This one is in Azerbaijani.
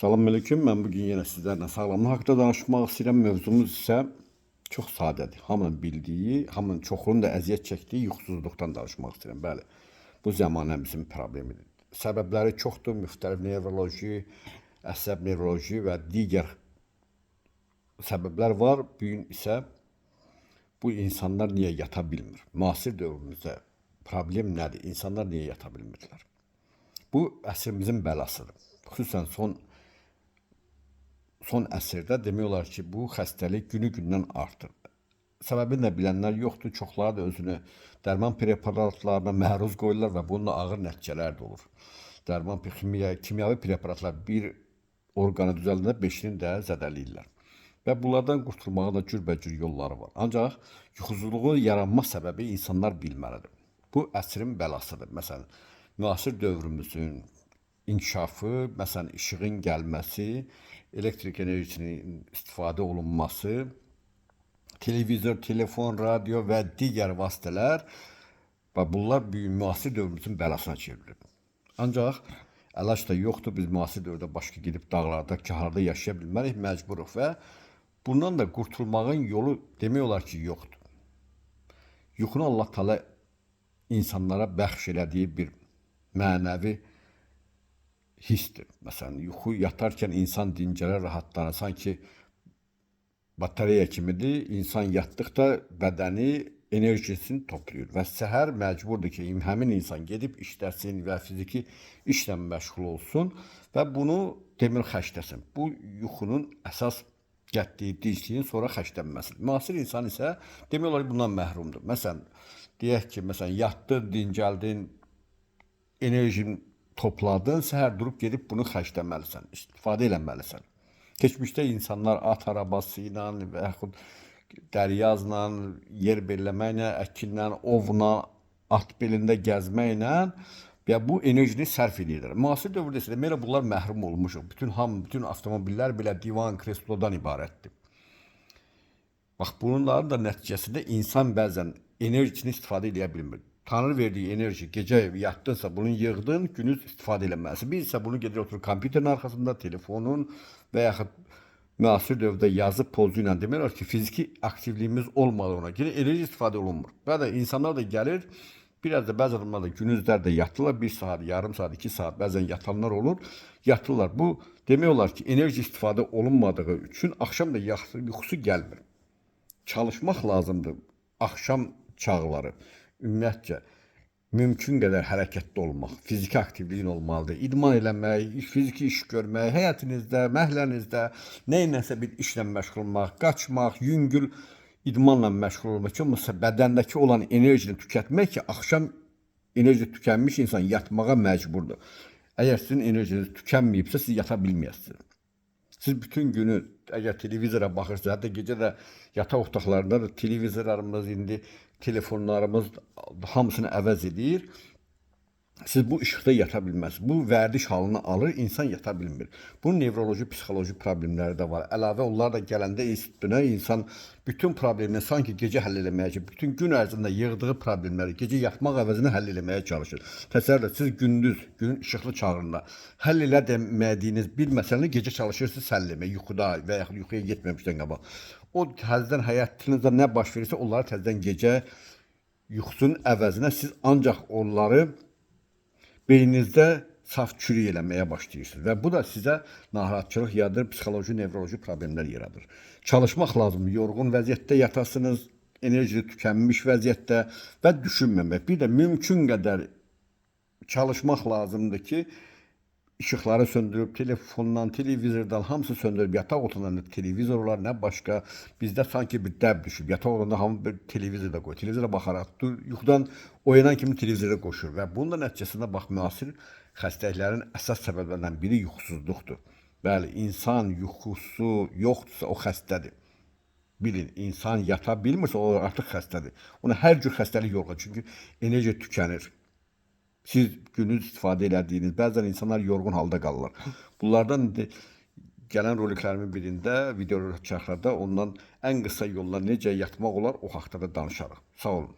Salam aleyküm. Mən bu gün yenə sizlərlə sağlamlıq haqqında danışmaq istəyirəm. Mövzumuz isə çox sadədir. Hamının bildiyi, hamının çoxunun da əziyyət çəkdiyi yuxusuzluqdan danışmaq istəyirəm. Bəli, bu zəmanəmizin problemidir. Səbəbləri çoxdur. Müxtəlif nevroloji, əsəb nevroloji və digər səbəblər var. Bu gün isə bu insanlar niyə yata bilmir? Müasir dövrümüzdə problem nədir? İnsanlar niyə yata bilmirlər? Bu əsrimizin bəlasıdır. Xüsusən son əsrdə demək olar ki, bu xəstəlik günü-gündən artır. Səbəbini də bilənlər yoxdur. Çoxları da özünü dərman preparatlarına məruz qoyurlar və bunun da ağır nəticələr də olur. Dərman kimyavi preparatlar bir orqanı düzəldəndə beşini də zədələyirlər. Və bunlardan qurtulmağın da cürbəcür yolları var. Ancaq yuxusuzluğun yaranma səbəbi insanlar bilməlidir. Bu əsrin bəlasıdır. Məsələn, müasir dövrümüzün inkişafı, məsələn, işığın gəlməsi, elektrik enerjisinin istifadə olunması, televizor, telefon, radio və digər vasitələr və bunlar müasir dövrümüzün bəlasına çevrilib. Ancaq əlac da yoxdur. Biz müasir dövrdə başqa gedib dağlarda, kahlarda yaşaya bilmərik, məcburuq və bundan da qurtulmağın yolu demək olar ki, yoxdur. Yuxunu Allah Teala insanlara bəxş elədiyi bir mənəvi hissdir. Məsələn, yuxu yatarkən insan dincələr, rahatlanır. Sanki batareya kimidir. İnsan yatdıqda bədəni enerjisini toplayır və səhər məcburdur ki, həmin insan gedib işləsin və fiziki işlə məşğul olsun və bunu demir xərcləsin. Bu yuxunun əsas gətdiyi dincliyin sonra xərclənməsidir. Müasir insan isə demək olar ki, bundan məhrumdur. Məsələn, deyək ki, məsələn, yatdın, dincəldin, enerjini topladın, səhər durub gedib bunu xərcləməlisən, istifadə eləməlisən. Keçmişdə insanlar at arabası ilə və yaxud dəryazla, yer belləməklə, əkinlə, ovla, at belində gəzməklə və bu enerjini sərf edirlər. Müasir dövrdə isə demək bunlar məhrum olmuşuq. Bütün hamı, bütün avtomobillər belə divan, kreslodan ibarətdir. Bax, bunların da nəticəsində insan bəzən enerjisini istifadə edə bilmir. Tanrı verdiyi enerji gecə yatdınsa bunu yığdın, gündüz istifadə eləməlisən. Biz isə bunu gedir oturur kompüterin arxasında, telefonun və yaxud müasir dövrdə yazı pozu ilə demək olar ki, fiziki aktivliyimiz olmadığına görə enerji istifadə olunmur. Bəzən insanlar da gəlir, biraz da bəzi adamlar da gündüzlər də yatırlar, 1 saat, yarım saat, 2 saat bəzən yatanlar olur, yatırlar. Bu demək olar ki, enerji istifadə olunmadığı üçün axşam da yuxusu gəlmir. Çalışmaq lazımdır axşam çağları. Ümumiyyətcə mümkün qədər hərəkətdə olmaq, fiziki aktivliyin olmalıdır. İdman eləmək, fiziki iş görmək, həyətinizdə, məhəllənizdə nə iləsə bir işlə məşğul olmaq, qaçmaq, yüngül idmanla məşğul olmaq ki, olmasa bədəndəki olan enerjini tükətmək ki, axşam enerji tükənmiş insan yatmağa məcburdur. Əgər sizin enerjiniz tükənməyibsə, siz yata bilməyəsiniz. Siz bütün günü əgər televizora baxırsınız, hətta gecə də yataq otaqlarında da televizorlarımız indi telefonlarımız hamısını əvəz edir. Siz bu işıqda yata bilməzsiniz. Bu vərdiş halını alır, insan yata bilmir. Bunun nevroloji, psixoloji problemləri də var. Əlavə onlar da gələndə üstünə insan bütün problemini sanki gecə həll eləməyə, bütün gün ərzində yığdığı problemləri gecə yatmaq əvəzinə həll eləməyə çalışır. Təsəvvür edin, siz gündüz, günün işıqlı çağında həll elə demədiyiniz bir məsələni gecə çalışırsınız həll eləməyə, yuxuda və yaxud yuxuya getməmişdən qabaq. O təzədən həyatınızda nə baş verirsə, onları təzədən gecə yuxusunun əvəzinə siz ancaq onları beyninizdə saf çürük eləməyə başlayırsınız və bu da sizə narahatçılıq yaradır, psixoloji, nevroloji problemlər yaradır. Çalışmaq lazımdır. Yorğun vəziyyətdə yatasınız, enerji tükənmiş vəziyyətdə və düşünməmək. Bir də mümkün qədər çalışmaq lazımdır ki, işıqları söndürüb, telefondan, televizordan hamısı söndürüb, yataq otağında televizor olar, nə başqa. Bizdə sanki bir dəb düşüb. Yataq otağında hamı bir televizor da qoyur. Televizora baxaraq yuxudan oyanan kimi televizora qoşur və bunun da nəticəsində bax müasir xəstəliklərin əsas səbəblərindən biri yuxusuzluqdur. Bəli, insan yuxusu yoxdursa o xəstədir. Bilin, insan yata bilmirsə o artıq xəstədir. Ona hər cür xəstəlik yorğun, çünki enerji tükənir. Siz gündüz istifadə elədiyiniz, bəzən insanlar yorğun halda qalırlar. Bunlardan indi gələn roliklərimin birində, video çarxlarda ondan ən qısa yolla necə yatmaq olar, o haqda da danışarıq. Sağ olun.